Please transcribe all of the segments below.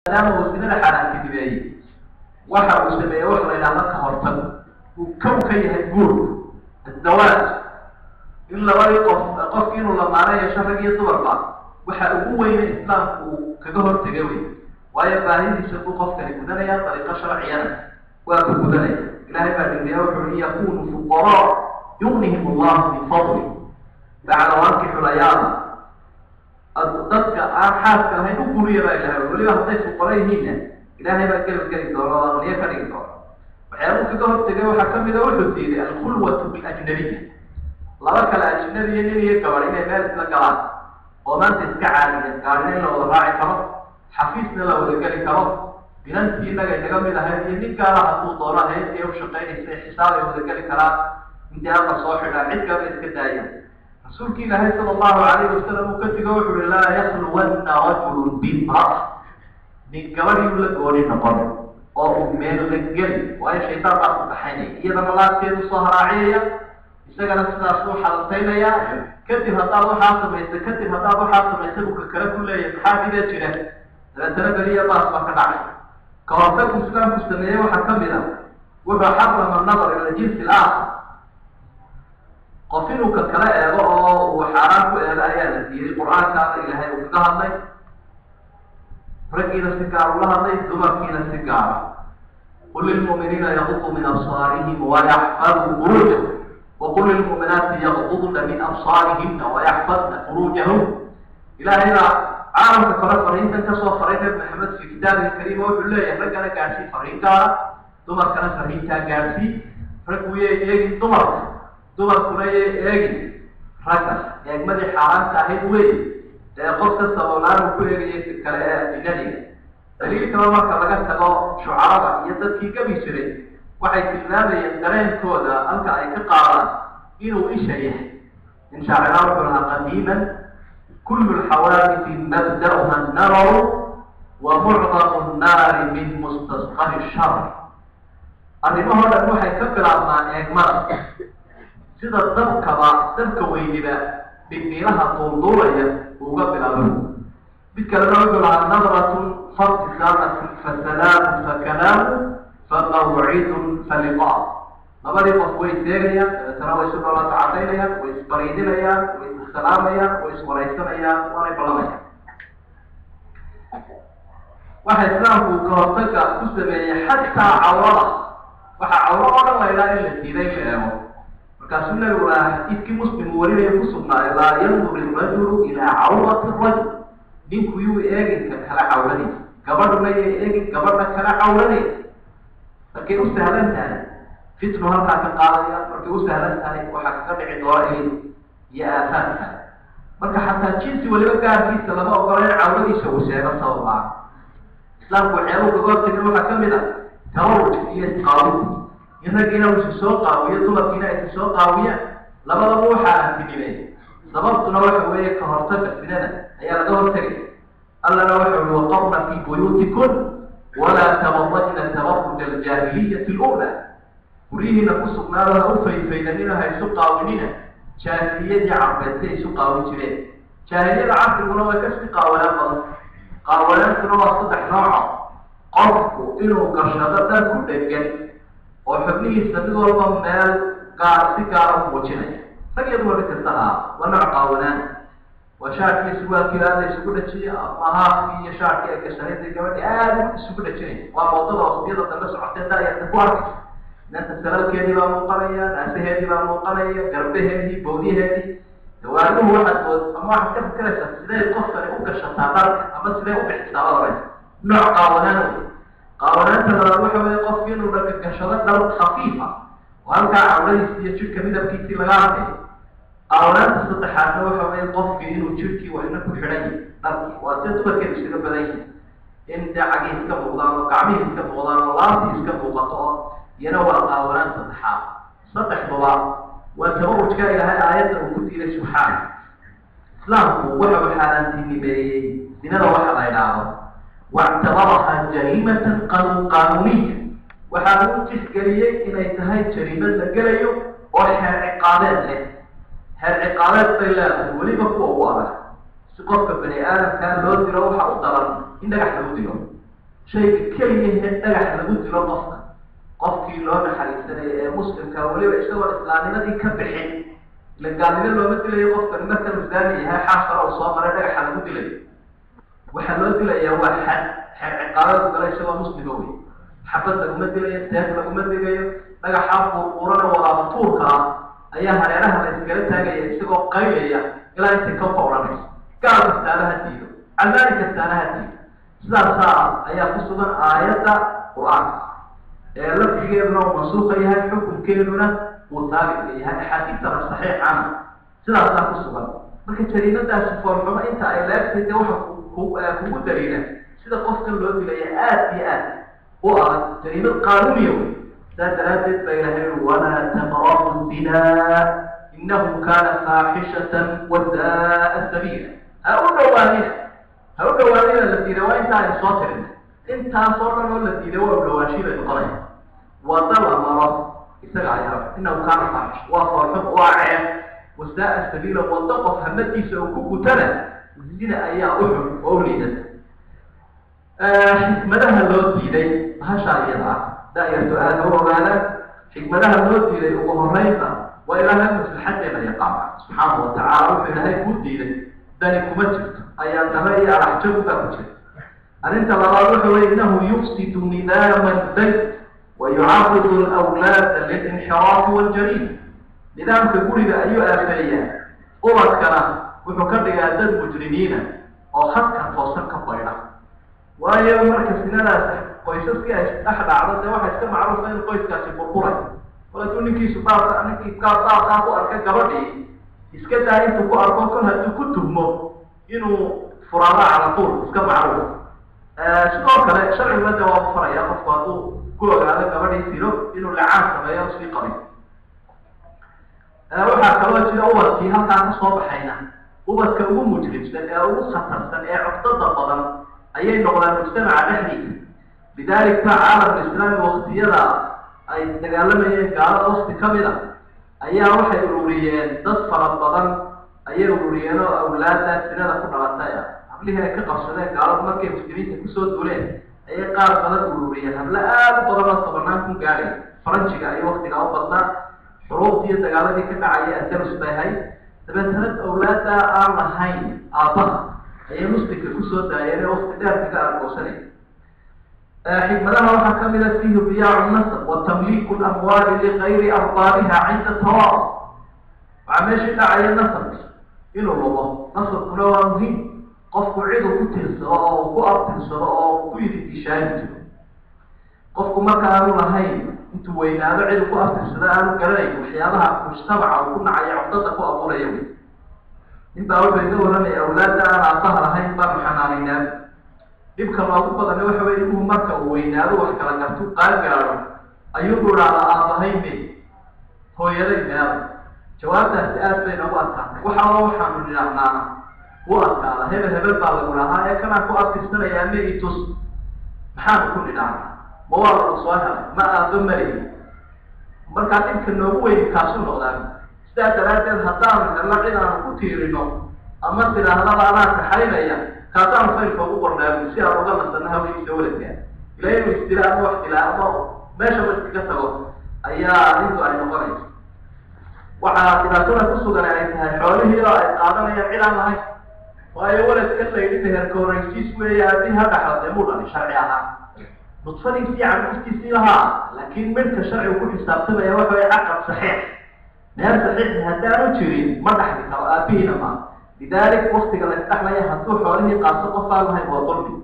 Maadaama uu sinada xaaraantinimeeyey, waxa uu sameeyey wax la yidhahdo ka hortag uu kow ka yahay guurka, azawaaj, in labadii qof, qofki inuu lamaano yeesho, rag iyo dumarba, waxa ugu weyne Islaamku uu kaga hortegay wey, waayo baahidiisa buu qofkani gudanaya, dariiqo sharciyana waa ku gudanaya. Ilahay baa dhigriya, wuxu in yakunu fuqaraa yugnihim allahu min fadli bacda wankixu layaama. Dadka aan xaaska lahayn u guriya baa Ilahay, weliba hadday fuqaro yihiinna Ilaahay baa gelab geli doona oo aqniyo ka dhigi doona. Waxyaabuu kaga hortegay waxaa kamida wuxuu diiday alkhulwatu biljnabiya, laba kale ajnabiya, nin iyo gabar, inay meel isla galaan oo maanta iska caadiya, gaarina in la wada raaci karo, xafiisna la wada geli karo, binantii innaga inaga mid ahayd iyo nin gaala hadduu doono hayadii u shaqaynaysa xisaab ay wada geli karaan, intay aqal soo xidhaan cid kaleba iska daayaan. Rasuulki Ilaahay sala allahu calayhi wasalam uu ka digo, wuxu uhi: laa yakluwanna rajulun bimraa, nin gabadhiu la gooni noqon oo uu meel la geli, waayo shaytaan baa ku kaxaynaya, iyadana laabteedu soo haraaciyaya, isagana sidaas uu xalaltaynaya. Kadib haddaad waxaa samaysa, kadib haddaad waxaa samaysa buu ka kale ku leeyahay, maxaa dhibee jira? Dabeetana beliya baas baa ka dhacay. Ka hortagku Islaamku sameeyey waxaa kamid a wuxuu xarama nadar ila jinsi alaakhar, qof inuu ka kala eego oo uu xaaraan ku eego ayaa la diiday. Qur-aankaana Ilaahay uu kaga hadlay, raggiina si gaar ula hadlay, dumarkiina si gaara: qul lilmu'miniina yaquduu min absaarihim wayaxfaduu furuujahum, waqul lilmu'minaati yaqdudna min absaarihimna wayaxfadna furuujahum. Ilaahay baa caalamka kore fariintan kasoo faray Nabi Maxamed fi kitaabihi kariima, wuxuu leeyahay raggana gaadhsii fariin gaara, dumarkana fariintaa gaadhsii. Raggu yay eegin dumarka, dumarkuna yay eegin ragga. Eegmadii xaaraanta ahayd wey ee qofka sabablaan uu ku eegayay si kale ee ajnabiga. Daliilkaba marka laga tago, shucarada iyo dadkii gabi jiray waxay tilmaamayeen dareenkooda halka ay ka qaadaan inuu isha yahay. In shaacira wuxuu lahaa qadiiman: kulu lxawaadisi mabda'uha annadaru wa mucdamu nnaari min mustasqari shar. Arrimahoo dhan waxay ka bilaabmaan eegmada, sida dabkaba, dabka weyniba dhigmiilaha duulduulaya uga bilaabo. Mid kalena wuxuu lahaa: nadratun faibtisaamatun fasalaamun fakalaamu famawcidun faliqaa. Labadii qof way seegayaan, dabeetana way isu dhoolata cadaynayaan, way isbariidinayaan, way issalaamayaan, way iswaraysanayaan, waanay ballamayaan. Waxa Islaamku ka hortaga ku sameeyey xataa cawrada, waxaa cawro oo dhan la idhaha in la diiday la eego. Markaasuu Nabigu lahaa, xadiidkii Muslim uu warinaya ku sugnaayo: laa yandur irajulu ilaa cawrati rajul, ninku yuu eeginka kala cawradiisa, gabadhuna yay eegin gabadha kala cawradeeda. Markay u sahlan tahay fitnu halkaa ka qaadaya, markay u sahlan tahay waxaa kaga dhici doona il iyo aafaad kale. Marka xataa jinsi waliba gaarkiisa lama ogola in cawradiisa uu sheego sababaa. Islaamku waxyaabuu kaga hortagay waxaa kamid a tabarujka iyo isqaawinta, in raggiina uu isu soo qaawiyo, dumarkiina ay isu soo qaawiyaan, labadaba waxaa antinimey. Sababtuna waxa weeye ka hortaga sinada ayaa laga hortagay. Allana waxa ui: waqarna fii buyuutikun walaa tabarajna tabaruja aljaahiliyati lula. Guryihiina ku sugnaado, ha u fayfaydanina, ha isu qaawinina jaahiliyadii carbeed say isu qaawin jireen. Jaahiliyada casriguna way kasii qaawanaan badan. Qaawanaantuna waa saddex nooco: qofku inuu gashado dhar ku dhegan oo xubnihiisa mid walba meel gaar si gaara u muujinaya, rag iyo dumar mid kasta ahaa, waa nooc qaawanaan, waa shaarkii surwaalkii aada isugu dhajiya, ama haafkii iyo shaarkii ay gashanaysa gabadhi aada isugu dhajinaya. Waa moodada waqtiyada dambe socotee daayarta ku arkaysa, inanta salalkeedii baa muuqanaya, naasaheedii baa muuqanaya, garbaheedii, bowdyaheedii, dawaaduhu waxaad mood ama waxaad ka fikiraysaa siday qofkani u gashataa dharka ama siday u bixisaa baad oraysa. Nooc qaawanaan wey. Qaawanaanta labaad waxa weeye qofki inuu dharka gashado dhar khafiifa oo halkaa cawradiisi iyo jidhka midabkiisii laga arkayo. Qaawanaanta saddexaadna waxa weeye qofkii inuu jidhkii waxna ku xidhan yahay dharkii, waa sida dumarkeedu isaga badan yahay, in dee cagihii iska muuqdaan oo gacmihii iska muuqdaan oo laabtii iska muuqato, oo iyana waa qaawanaan saddexaad. Saddexduba waa tabarujka Ilaahay aayadda uu ku diiday subxaana. Islaamku waxa uu xaaraantinimeeyey sinada waxa la idhaahdo, wactabaraha jariimatan qaanuuniya, waxaa lagu tixgeliyey inay tahay jariimad la gelayo oo xeer ciqaabeed leh. Xeer ciqaabeed bay leedahay, weliba kuwa ugu adag, si qofka bani aadamkaa loo dilo waxa u daran in dhagax lagu dilo. Shayga keliyahe dhagax lagu dilo qofka, qofkii loo naxariisanaya ee muslimka, weliba isagoon islaamnimadii ka bixin, ila gaalnimo looma dilayo qofkan markanuu zaani yahay, xaas hore uu soo maray dhagaxa lagu dilayo. Waxaa loo dilayaa waa xad xeer ciqaabeedu gala isagoo muslima wey. Xabad laguma dilayo, seef laguma dilayo, dhagaxaa buurbuurana wadaaftuurka ah ayaa hareeraha la iskala taagaya isagoo qaylaya ilaa intay ka odhanayso. Gaal kastaana ha diido, cadaani kastaana ha diido. Sidaasaa ayaa ku sugan aayadda qur-aanka ee lafdigeeduna uu mansuuka yahay, xukunkeeduna uu haabitka yahay, axaadiistana saxiixana sidaasaa ku sugan. Marka jariimadaasi foolxumo inta ay leegtay dee waxa kugu daliila sida qofkan loo dilaya aad iyo aad u adag, jariimad qaanuuniya wey. Saas daraaddeed baa ilahay ui walaa taqrabu zinaa inahu kaana faaxishatan wasaaa sabiila. Ha u dhawaanina, ha u dhawaanina la diiday waa inta aynu soo tirinay, intaasoo dhan oo la diiday waa u dhawaanshii bay noqonaya. Wada la maro isaga ayaa inahu kaana faaxish, waa foolxum, waa ceeb, wasaaa sabiila, wado qof hamadiisa uu ku gutana zina ayaa u xun oo u liidata. Xikmadaha loo diiday bahashaa iyada ah da-yarto aada u ogaadaan. Xikmadaha loo diiday ugu horeynta waa ilaahay maslaxadeena yaqaana subxaanahu watacaala. Wuxuu ilaahay kuu diiday dani kuma jirto, ayaa daba iyo alaxjabu baa ku jira. Arrinta labaad wuxu wey innahu yufsidu nidaama albayt wa yucaridu alawlaada lilinxiraafi waljariim. Nidaamka guriga ayuu aafeeyaa, ubadkana wuxuu ka dhigaa dad mujrimiina oo khadka toosan ka baydha. Waayo marka sinadaas qoysaskii ay dhex dhacdo dee waxaa iska macruufa in qoyskaasi burburay. Kol hadduu ninkiisu baabka ninkii baabkaa ku arka gabadhii, iska daa intuu ku arko, kol hadduu ku tuhmo inuu furaada calatuul iska macruuf. Sidoo kale sharciguna dee waa ku faraya qofku hadduu ku ogaado gabadhii siro inuu lacaan sameeyo sii qabin. Waxaa kaloo jira ubadkii halkaa ka soo baxayna ubadka ugu mujrimsan ee ugu khatarsan ee cugdada badan ayay noqdaan mujtamaca dhexdiisa. Lidalik ba caalamka islaami waktiyada ay dagaalamayeen gaalada wakti kamid a ayaa waxay ururiyeen dad fara badan ayay ururiyeen oo awlaadda sinada ku dhalatay ah. Hablihii ay ka qabsadeen gaaladu markay muslimiinta kusoo duuleen ayay qaar badan ururiyeen, hablo aada u badan oo 10,000 gaadhay. Faranjiga ayay waktigaa u badnaa, xuruubtii iyo dagaaladii ka dhacaya Andalus bay ahayd. Dabeetana awlaadda aan lahayn aabbaha ayay muslimka kusoo daayeen ee wakti dheer kaga argoosanaya. Xikmadaha waxaa kamid a fiihi diyaacu nasab wa tamliiku lamwaali ligayri arbaabiha cinda tawaaf. Waxaa meeshii dhacaya nasabki inuu lumo. Nasabkuna waa muhiim, qofku ciduu ku tirsado oo uu ku abtirsado oo ku yididishaani jiro. Qofku marka aanu lahayn intuu weynaado ciduu ku abtirsado aanu garanayn, waxyaabaha mujtamaca uu ku nacayo cugdada ku abuuraya wey. Nin baa wuxuu iga waramaya awlaadda aan aabbaha lahayn baanu xanaanaynaa. Dhibka loogu badana waxa wey ilmuhu marka uu weynaado wax kala gartu qaan gaado ayuu idhaahdaa aabbahay me, hooyaday meela. Jawaabtaasi aad bay noogu adkaatay. Waxaaba waxaanu nidhaahnaana u adkaada, hebel hebel baa lagu dhahaa ee kanaan ku abtirsanayaa me itus, maxaanu ku nidhahnaa? Ma waa lagu soo helay, ma aabba malihi. Markaa dhibka noogu weyni kaasuu noqdaa. Sidaa daraaddeed haddaanu helno cid aanu ku tiirino ama tidhaahdaba anaa kaxaynaya, kaasaanu faylka ugu qornaabu si aan uga nasano hawshiisa waladka. Ilaa inuu isdila ama wax dilaa ama meeshaba iskaga tago ayaa arrintu ay noqonayso. Waxaa dhibaatada ku sugan ay tahay xoolihii oo ay qaadanayaan cid aan lahayn. Waayo waladkan la yidhi meherka horaysiis weeye, haddii ha dhaxlo dee muu dhalin sharci ahaan, nudfadiisii canuftiisii lahaa, laakiin midhka sharcigu ku xisaabtamaya waxa way caqab saxiix, meher saxiixi haddaanu jirin ma dhaxli karo, aabihiina maa. Lidalik waktiga la isdhaxlaya hadduu xoolihii qaato qof aan lahayn waa dulmi.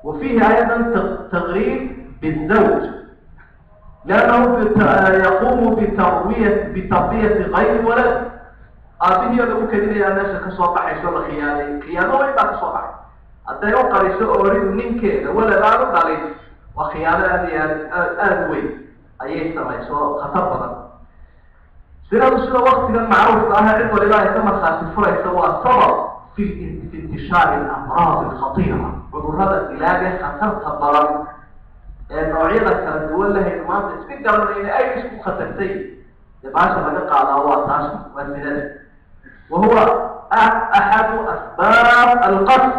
Wa fiihi aydan taqriib bizawj liannahu yaquumu bitarbiyati gayri walad. Aabihii oo lagu kelinayaa meesha kasoo baxayso la khiyaamay, khiyaamo weyn baa kasoo baxay. Hadday u qariso ooridu ninkeeda walad aan u dhalin, waa khiyaamo aada iyo aad aada u weyn ayay samayso, khatar badan. Sinadu sida waktigan macruufka ah cid waliba ay ka markhaati furaysa waa sabab fi intishaari alamraad alkhatiira, cudurrada dilaaga khatarta badan ee noocyada kala duwan lahaynu maanta iska garanayna ay isku khatartay. Dee baasha laga qaadaa waa taas, waa sinada. Wa huwa axadu asbaab alqatl.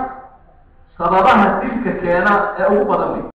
Sababaha dilka keena ee ugu badan wey.